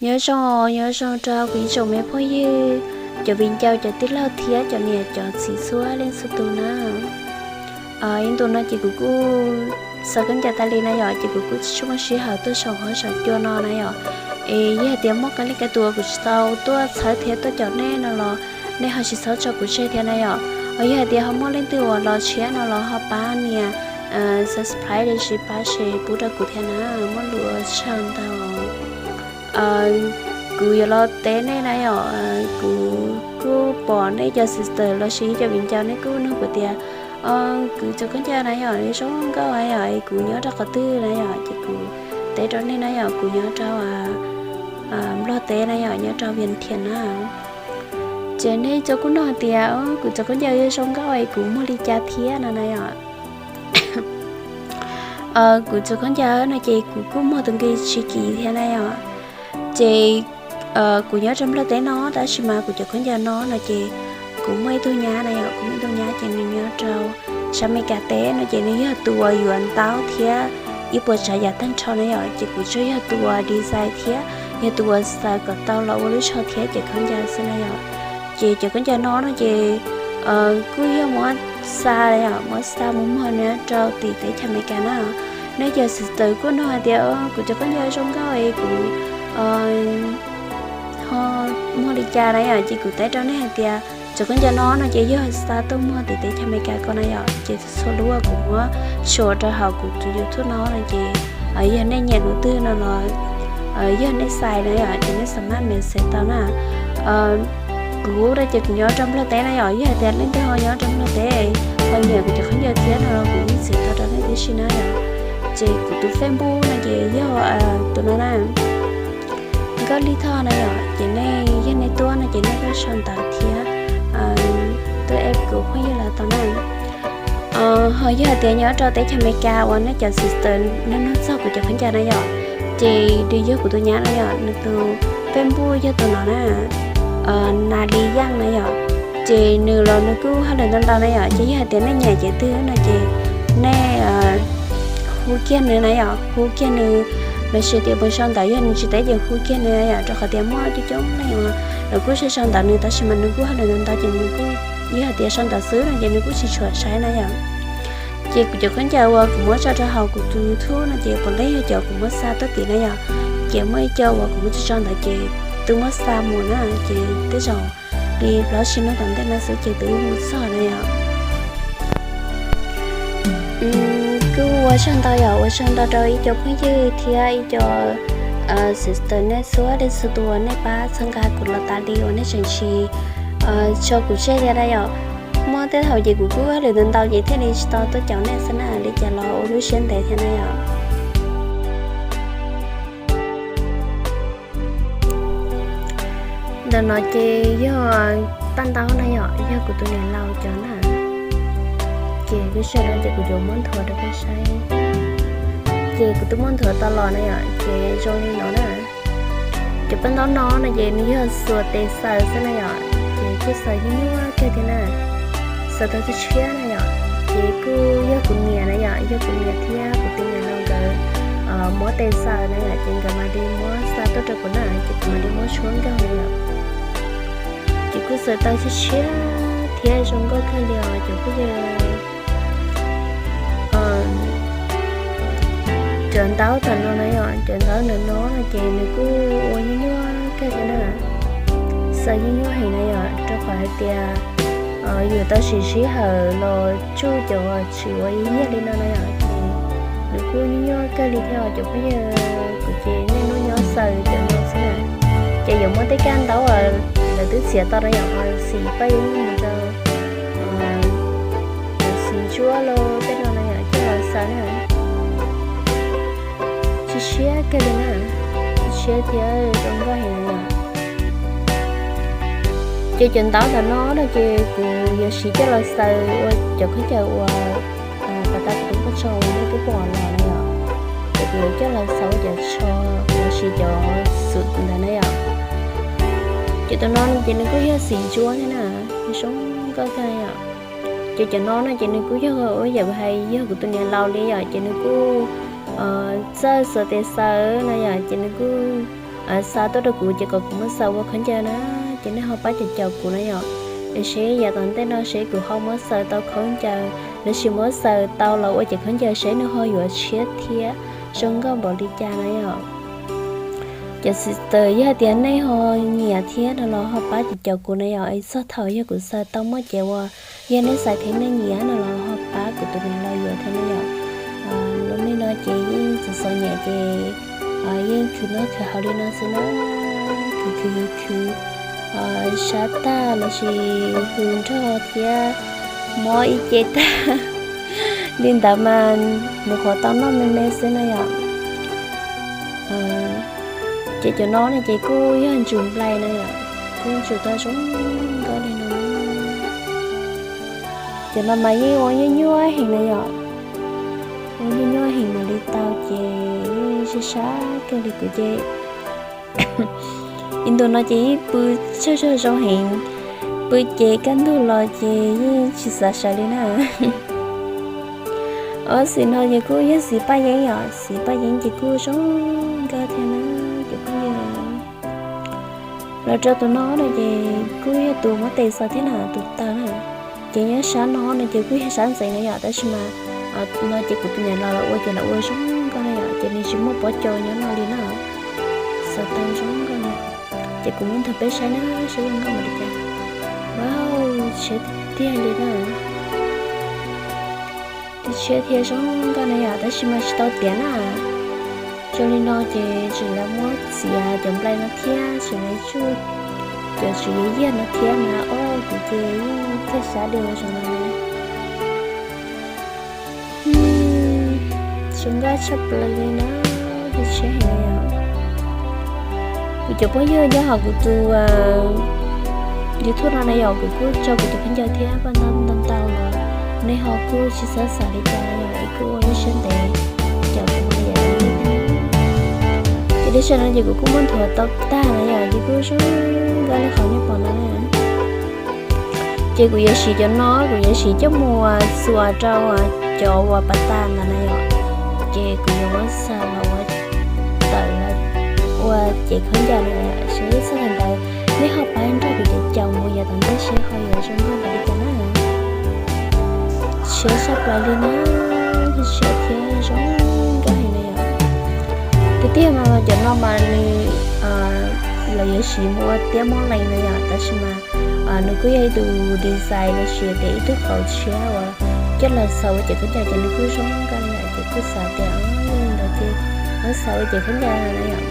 Nyob zoo, nyob zoo rau kuv ib tsoom me phooj ywg, cov viv ncaus, cov tij laug thiab cov niam cov txiv txhua leej txhua tus na. Ib ntu no ces kuv kuj xaws khaub ncaws tas li na yom, ces kuv kuj tsis tshua muaj sij hawm tuaj saum huab saum cua no na yom. Es yog hais tias muaj qee leej qee tus uas kuv tsis tau tuaj txhawb thiab tuaj caum nej no los nej ho tsis txhob tso kuv tseg thiab na yom. Yog hais tias ho muaj leej twg uas los tshiab no los ho pab nias subscribe los sis pab share pub rau kuv thiab na, muaj lus ua tsaug ntau. Kuv yuav los teb nej na yom, kuv kuj pom nej cov sister los sis cov viv ncaus nej kuj nug kuv tias kuv cov khaub ncaws na yom zoo nkauj na yom, kuv nyob rau qhov twg na yom, ces kuv teb rau nej na yom, kuv nyob rau Nplog teb na yom, nyob rau Vias Thias na. Ces nej cov kuj nug hais tias kuv cov khaub ncaws zoo nkauj es kuv muag li cas thiab no na yom. Kuv cov khaub ncaws no ces kuv kuj muag tus nqi tsis kim thiab na yom. Ces kuv nyob rau Nplog teb no tab sis mas kuv cov khaub ncaws no no ces kuv muaj ib tug nyab na yom, kuv muaj ib tug nyab ces nws nyob rau sab Amelikas teb no ces nws yog tus uas yuav ntaub thiab ib puas tsav yam tag nrho na yom, ces kuv tsuas yog tus uas design thiab yog tus uas xaws kom tau los ua lub tsho thiab cov khaub ncaws xwb na yom. Ces cov khaub ncaws no no ces kuj yog muab xa, muab xa mus muag nyob rau tim teb chaws Amelikas na. Nej cov sister kuj nug hais tias kuv cov khaub ncaws zoo nkauj es kuv ho muag li cas na yom, ces kuv teb rau nej hais tias cov khaub ncaws no no ces yog xa tuaj muag tim teb chaws Amelikas ko na yom, ces txhua lub uas kuv muab tso rau hauv kuv tus YouTube no no ces yog nej nyiam lub twg no los yog nej xais na yom, ces nej xa maj message tau na. Kuv no ces kuv nyob rau Nplog teb na yom, yog hais tias leej twg ho nyob rau Nplog teb ho nyiam kuv cov khaub ncaws thiab no los kuv yeej txiav tau rau nej tib si na yom. Ces kuv tus Facebook no ces yog tus no na, Nkauj Lis Thoj na yom, ces nej yog nej tuaj no ces nej tuaj sau ntawv thiab tuaj add kuv phooj ywg los tau na. Ho yog hais tias nyob rau teb chaws Amelikas uas nej cov sister nug nug txog kuv cov khaub ncaws na yom, ces nws yog kuv tus nyab na yom, nws tus Facebook yog tus no na, Nas Lis Yaj na yom. Ces nws los nws kuj hauj lwm ntau ntau na yom, ces yog hais tias nej nyiam cev twg no ces nej hu kiag nws na yom, hu kiag nws los sis tias mus sau ntawv, yog nws tsis teb ces hu kiag nws na yom, rau qhov tias muaj coob coob leej uas lawv kuj sau sau ntawv nws tab sis mas nws kuj hauj lwm ntau ntau ces nws kuj, yog hais tias sau ntawv xwb no ces nws kuj tsis tshua saib na yom. Ces kuv cov khaub ncaws uas kuv muab tso rau hauv kuv tus YouTube no ces puav leej yog cov kuv muab xa tuaj tim na yom. Ces muaj ib co uas kuv kuj tsis tso ntawv ces twb muab xa mus na, ces tej zaum li plaub tsib hnub tom ntej no xwb ces twb mus txog na yom. Kuj ua tsaug ntau yom, ua tsaug ntau rau ib co phooj ywg thiab ib co sister nej txhua leej txhua tus uas nej pab txhawb nqa kuv los tas li uas nej tseem tsis tso kuv tseg thiab na yom. Muaj tej thaum ces kuv kuj hauj lwm ntau ntau ces thiaj li tsis tau tuaj caum nej xwb na, li cas los ua lub siab ntev thiab na yom. Ntawm no ces yog paj ntaub na yom, yog kuv tus niam laus cov na. Ces lub sij hawm no ces kuv yuav muab nthuav rau peb saib. Ces kuv twb muab nthuav tau los na yom, ces zoo li no na. Cov paj ntaub no no ces nws yog xuas tes xaws xwb na yom, ces kuj xaws nyuaj nyuaj kawg thiab na. Xaws tau tshiab tshiab na yom, ces kuj yog kuv niam na yom, yog kuv niam thiab kuv tus niam laus nkawd muab tes xaws na yom, ces nkawd mam li muab xa tuaj rau kuv na, ces kuv mam li muab tshuab nkauj na yom. Ces kuj xaws tau tshiab tshiab thiab zoo nkauj kawg li os cov phooj ywg. Cov ntaub tom no na yom, cov ntaub ntawm no no ces nws kuj ua nyuaj nyuaj kawg thiab na. Xaws nyuaj nyuaj heev na yom, rau qhov hais tias yus tau siv sij hawm los tsuj cov tswv uas ib yam li no na yom, ces nws kuj nyuaj nyuaj kawg li thiab os cov phooj ywg. Kuv ces niaj hnub nyob xaws cov no xwb na. Ces yuav muaj tej kaj ntaub uas lawv twb txiav tau na yom, uas xim paj yeeb mus rau cov xim ntsuab los tej no na yom, coj los xaws na. Tshiab tshiab kawg li na, tshiab thiab zoo nkauj heev na yom. Ces cov ntaub ntawm no no ces kuv yuav siv coj los xaws ua cov khaub ncaws uas pas tas kuv tus poj tsau nej twb pom los na yom. Ces kuv yuav coj los xaws ua cov tsho, kuv yuav siv cov xwm ntawd na yom. Ces tus no ces nws kuj yog xim ntsuab thiab na, nws zoo nkauj kawg yom. Ces cov no no ces nws kuj yog ua yam hais yog kuv tus niam laus li yom, ces nws kuj txawj xuas tes xaws na yom, ces nws kuj xa tuaj rau kuv ces kom kuv muab xaws ua khaub ncaws na, ces nej ho pab caum caum kuv na yom. Es seb yav tom ntej no seb kuv ho muab xaws tau khaub ncaws lossis muab xaws tau los ua cov khaub ncaws seb nws ho yuav tshiab thiab zoo nkauj npaum li cas na yom. Cov sister, yog hais tias nej ho nyiam thiab no los ho pab caum caum kuv na yom, es txog thaum yog kuv xaws tau muaj cev uas yog nej xav thiab nej nyiam no los ho pab kuv tus niam laus yuav thiab na yom. Lub neej no ces yeej txom txom nyem ces yeej khwv noj khwv haus li no xwb na, khwv khwv khwv khwv sab tag lossis hws nrog thiab mob ib ce tag li ntawd mas nws qhuav tau noj me me xwb na yom. Ces cov no no ces kuj yog ntsuj nplai na yom, kuj ntsuj tau zoo nkauj li no. Cov no mas yeej ua nyuaj nyuaj heev na yom, ua nyuaj nyuaj heev mam li tau ces yeej sab sab kawg li kuv ces ib ntus no ces yeej pw tsaug zog zoo heev, pw ces kaj ntug los ces yeej tsis xav sawv li na. Ob, xim no ces kuj yog xim paj yeeb yom, xim paj yeeb ces kuj zoo nkauj thiab na, ces kuj yog los rau tus no no ces kuj yog tus muab tes xaws thiab na, tus taw na. Ces nyob sab no no ces kuj yog sab ntxeev na yom, tab sis mas no ces kuv tus niam laus los ua ces los ua zoo nkauj na yom, ces nws tsis muaj pob cau nyob no li na. Xaws tau zoo nkauj na, ces kuv muab nthuav peb saib na, saib zoo nkauj npaum li cas. Wow, tshiab tiag li na. Twb tshiab thiab zoo nkauj na yom, tab sis mas tsis tau tiav na. Zoo li no ces tseem lawv muab txiav cov nplai no thiab tseem lawv tsuj cov tswv yim yag no thiab mas ob kuv ces yeej txawj sab dua zoo no. Zoo nkauj tshaj plaws li na, tshiab heev na yom. Kuv cov phooj ywg nyob hauv kuv tus YouTube no na yom, kuv kuj tso kuv tus khaub ncaws thiab paj ntau ntau los, nej ho kuj tsis txhob xav li cas na yom, es kuj ua lub siab ntev caum kuv li yam li thiab. Ces lub sij hawm no ces kuv kuj muab nthuav tau tag na yom, ces kuj zoo nkauj li qhov nej pom no na. Ces kuv yuav siv cov no, kuv yuav siv coj mus xuas rau cov uas pas tas ntawd na yom. Ces kuv yuav muab xaws los ua tawm los ua cev khaub ncaws na yom, seb txog thaum ntawd nej ho pab nrog kuv caum caum mus yav tom ntej seb ho yuav zoo nkauj npaum li cas na. Tshiab tshaj plaws li na, tshiab thiab zoo nkauj heev na yom. Tiag tiag mas cov no mas nws, lawv yuav siv mus ua tiab muab lees na yom, tab sis mas nws kuj yog ib tug design los sis tias ib tug qauv tshiab uas coj los xaws ua cev khaub ncaws ces nws kuj zoo nkauj na yom, ces kuj xav tias yog li ntawd ces muab xaws ua cev khaub ncaws na yom.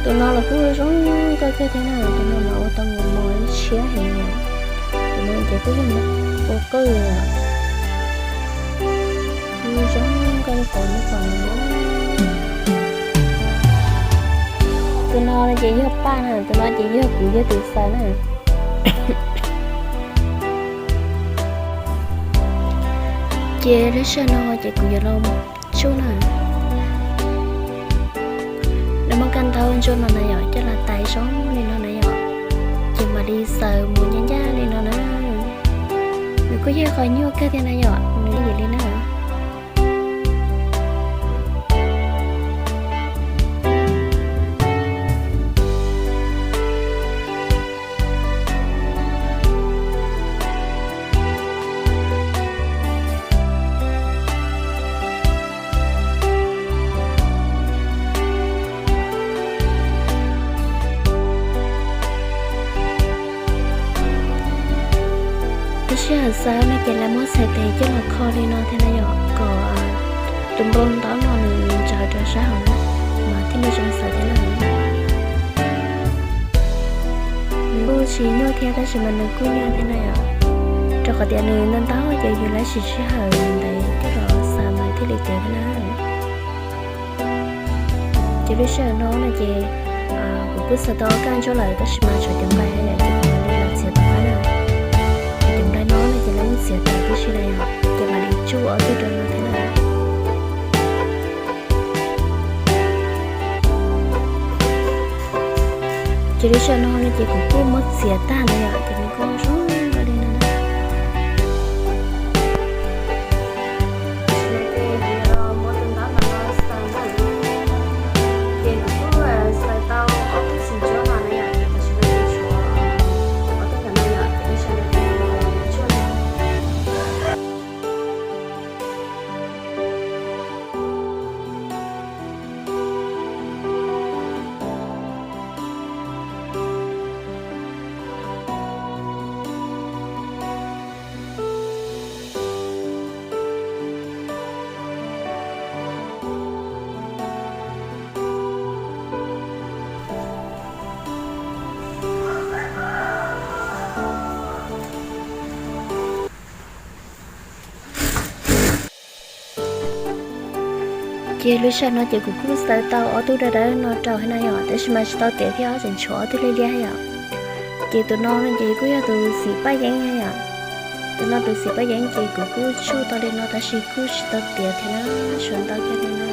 Tus no los kuj zoo nkauj kawg thiab na, tus no mas ua tau mos mos tshiab heev na. Tus no ces kuj yog ua qawj, kuj zoo nkauj li qhov nej pom no. Tus no ces yog paj na, tus no ces yog kuv yog tus xaws na. Ces lub sij hawm no ces kuv yuav los tsuj na. Lawv muab kab ntaub ntsuab no na yom, coj los tais zoo li no na yom, ces mam li xaws mus ncaj ncaj li no na. Nws kuj yog qhov nyuaj kawg thiab na yom, nws yim li na. Lub sij hawm xaws no ces lawv muab txhais tes coj los kho li no thiab na yom, kom tus npoo ntaub no nws ntsaws rau sab hauv na, mas thiaj li zoo xaws thiab na. Nws kuj tsis nyuaj thiab tab sis mas nws kuj nyuaj thiab na yom, rau qhov tias nws ntau ntau ces yus lab sim sij hawm ntawd coj los xaws mas thiaj li tiav thiab na. Ces lub sij hawm no no ces kuv kuj xaws tau kaj ntsuab lawm tab sis mas tshuav cov nplai yom, ces kuv mam li los txiav tom qab na. Ces cov nplai no no ces lawv yeej txiav tas tib si na yom, ces mam li tsuj ob tug rau no thiab na. Ces lub sij hawm no no ces kuv kuj muab txiav tag na yom, ces nws kuj zoo nkauj li no na. Ces kuv yuav los muab tus ntaub no xaws na, ces kuv Ces lub sij hawm no ces kuv kuj xaws tau ob tug dawb dawb no rau thiab na yom, tab sis mas tsis tau tiav thiab, tseem tshuav ob tug liab liab yom. Ces tus no ces kuj yog tus xim paj yeeb na yom. Tus no tus xim paj yeeb ces kuv kuj tsuj tau li no tab sis kuj tsis tau tiav thiab na, tshuav ntau kiag li na.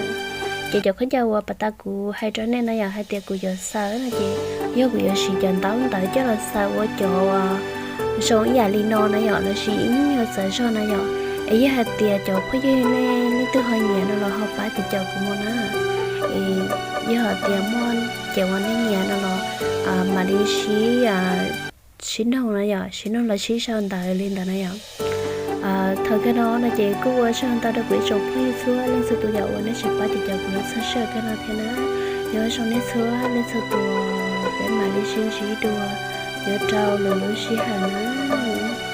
Ces cov khaub ncaws uas pas tas kuv hais rau nej no yom, hais tias kuv yuav xaws no ces yog kuv yuav siv cov ntaub ntawv coj los xaws ua cov zoo ib yam li no na yom, lossis ib nyuag txawv zog na yom. Es yog hais tias cov phooj ywg nej leej twg ho nyiam no los ho pab tiv caum kuv mus na. Yog hais tias muaj cov uas nej nyiam no los mam li sib, sib noog na yom, sib noog los sib sau ntawv li ntawd na yom. Thaum kawg no no ces kuj ua tsaug ntau rau kuv ib tsoom phooj ywg txhua leej txhua tus yom uas nej tseem pab tiv caum kuv los txog sij hawm kawg no thiab na. Nyob zoo nej txhua leej txhua tus, peb mam li sib ntsib dua nyob rau lwm lub sij hawm na.